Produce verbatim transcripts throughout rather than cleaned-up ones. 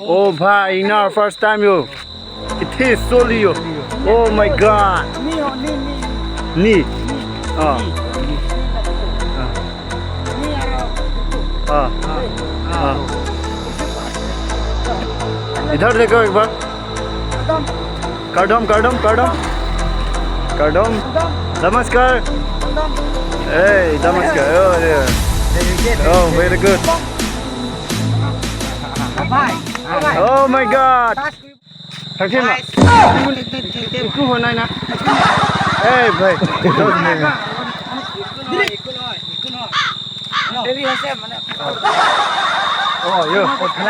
Oh bhai, ingnar first time yo. Kethe soli yo. Oh my God. Ni ho, ni, ni. Ni. Ah. Ah. Ah. Ah. इधर देखो एक बार। Kardom, kardom, kardom. Kardom. Namaskar. Hey, namaskar. Oh, yeah. Oh, very good. Oh my God. Thakthim ma? Iku ho nai na. Hey, bhai. Oh, yo.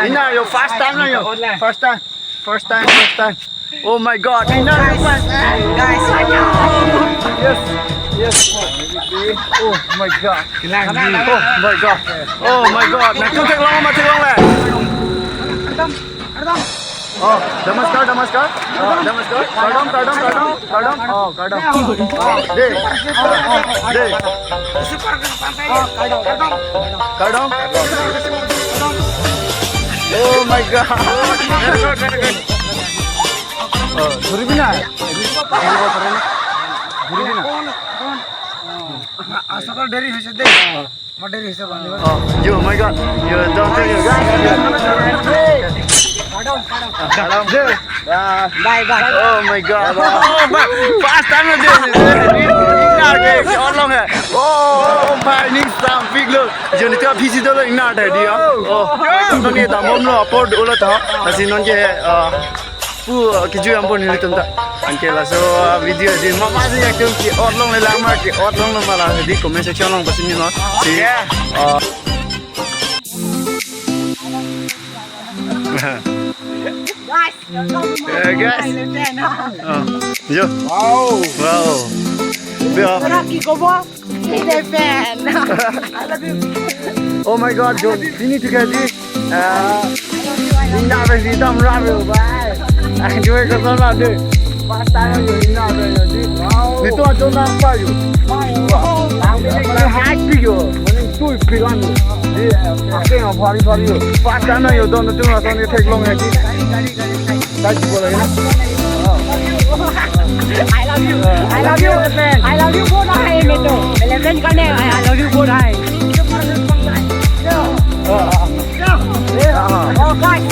Ingnar yo, first time na yo. First time. First time, first time. Oh my God, ingnar yo, first time. Guys, guys. Yes, yes. Oh my God. Oh my God. Oh my God. Nangtum theklong ma, theklongle? Oh, namaskar, namaskar. Oh, namaskar. Kardom, kardom, kardom, kardom. Oh, kardom. Oh, de. De. Kardom. Oh my God. Oh, dhuribi na? Dhuribi na? Asokol deri hoise de. Mo deri hoise bang. Oh, yo, my God. Yo, don't tell you guys. Kardom, kardom. Kardom. Bye, bye. Oh my God. Oh my. First time na de. Ingnar ke, ke orlong hai. Oh, bhai, ning sampik lo. Jo ni ta phisi dolo ingnar tha di ya. Oh, tu nani ta mom lo apor dolo ta. Lasi non ke, ah, pu, ah, kejui ampon nelitum ta. Anke laso, ah, video di mama si yang ke orlong le lang ma, ke orlong le ma la di comment section along pasi ni no. Si, ah, Guys, welcome to my, eh, guys, my channel. Oh, yo. Wow. Wow. Yo. Rocky Kobo, he's a fan. I love you. Oh my God, John, sini juga di. Ah, ingnar pen si dam ram yo, bhai. Enjoy ko sana de. First time yo ingnar pen yo di. Wow. Nelitum ajon nangpa yo. Wow. Mane happy yo. Mane tui piran yo. Di, ake yang pari pari yo. First time yo don tu lason ke theklong hai di. Tadi bola ya. I love you. I love you. I love you. Both hai, मैं तो। Eleven का नहीं, I, I love you both hai. Oh, guys.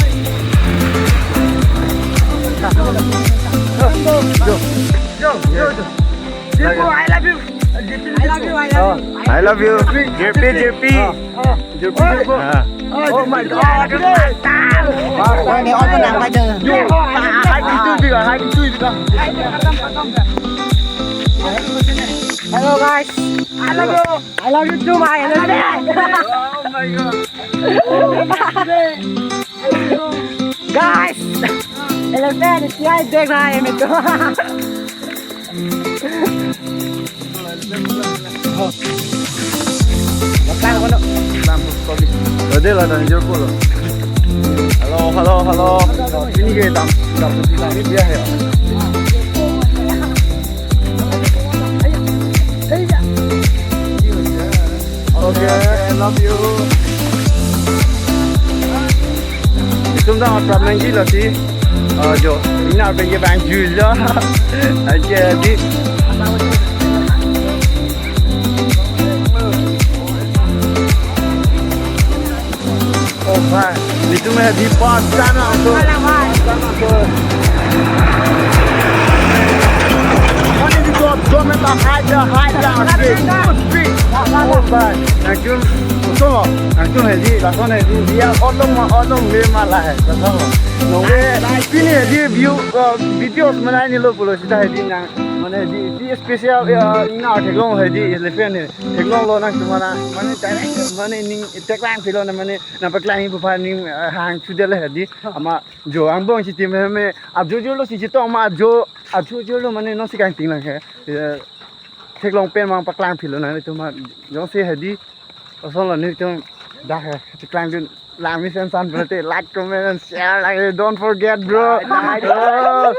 Yo, yo, yo. J P, I love you. I love you, I love you. I love you. J P, J P. J P, J P. Oh my God. Yo, hai di tu bika, hai di tu bika. Hello guys. I love you. I love you too, my. Oh my God. Guys, eleven, it's right there, guys. Ade la dan jor polo. Hello, hello, hello. Ini ke dam, dam, dam, ini dia ya. Okay, I love you. Itum dang apram nangji lasi. Ah, jo, ingnar pen ke bang ju jo. Anke di. Oh, bhai. Nelitum hai di Patna to. Patna to. Mane di dot dot meta hai ja, hai ja, speed, speed. Oh, bhai. Nangtum, to, nangtum hai di, lason hai di, dia orlong ma, orlong le ma la hai, lason. No we, pini hai di view, uh, video mana ni lo pulo sita hai di nang, mane di, di special, uh, ingnar theklong hai di, eleven hai. Theklonglo nangtum mana, mane direct, mane ning theklong philo na mane nangpaklang pu phan ning, eh, hang chudele hedi. Ama jo angbong si tim me ajo jo lo si chetong ma ajo, ajo jo lo mane non si kangting lang he. Eh, theklong pen mang paklang philo nangtum ma jongsi hedi. Lason la nelitum dak he. Cheklang dun lang mesen san berarti like, comment, and share lagi. Don't forget, bro. Bye, bye. Oh.